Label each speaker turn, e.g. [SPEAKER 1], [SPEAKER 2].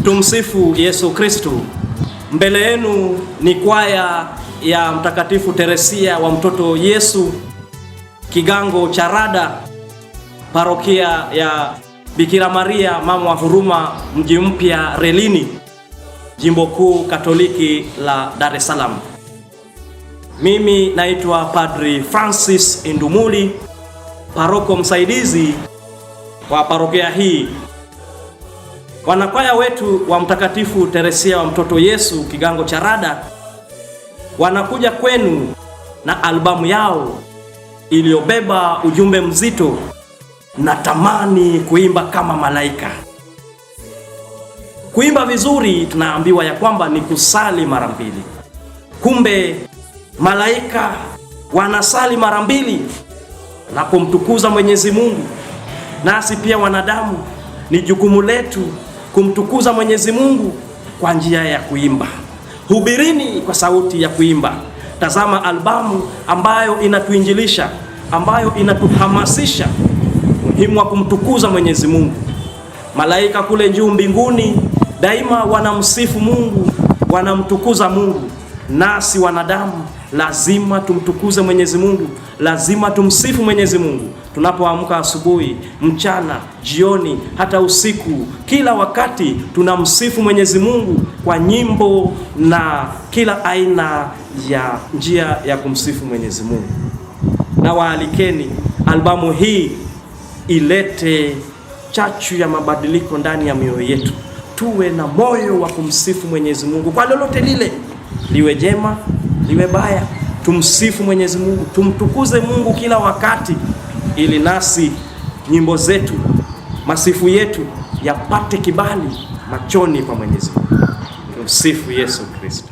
[SPEAKER 1] Tumsifu Yesu Kristu. Mbele yenu ni kwaya ya Mtakatifu Teresia wa Mtoto Yesu, kigango cha Rada, parokia ya Bikira Maria Mama wa Huruma, Mji Mpya Relini, Jimbo Kuu Katoliki la Dar es Salaam. Mimi naitwa Padri Francis Indumuli, paroko msaidizi wa parokia hii. Wanakwaya wetu wa Mtakatifu Teresia wa Mtoto Yesu kigango cha Rada wanakuja kwenu na albamu yao iliyobeba ujumbe mzito, natamani kuimba kama malaika. Kuimba vizuri tunaambiwa ya kwamba ni kusali mara mbili. Kumbe malaika wanasali mara mbili na kumtukuza Mwenyezi Mungu. Nasi pia wanadamu ni jukumu letu kumtukuza Mwenyezi Mungu kwa njia ya kuimba. Hubirini kwa sauti ya kuimba. Tazama albamu ambayo inatuinjilisha, ambayo inatuhamasisha muhimu wa kumtukuza Mwenyezi Mungu. Malaika kule juu mbinguni daima wanamsifu Mungu, wanamtukuza Mungu. Nasi wanadamu lazima tumtukuze Mwenyezi Mungu, lazima tumsifu Mwenyezi Mungu tunapoamka asubuhi, mchana, jioni, hata usiku, kila wakati tunamsifu Mwenyezi Mungu kwa nyimbo na kila aina ya njia ya kumsifu Mwenyezi Mungu. Na waalikeni, albamu hii ilete chachu ya mabadiliko ndani ya mioyo yetu, tuwe na moyo wa kumsifu Mwenyezi Mungu kwa lolote lile, liwe jema liwe baya, tumsifu Mwenyezi Mungu, tumtukuze Mungu kila wakati, ili nasi nyimbo zetu, masifu yetu yapate kibali machoni pa Mwenyezi Mungu. Tumsifu Yesu Kristo.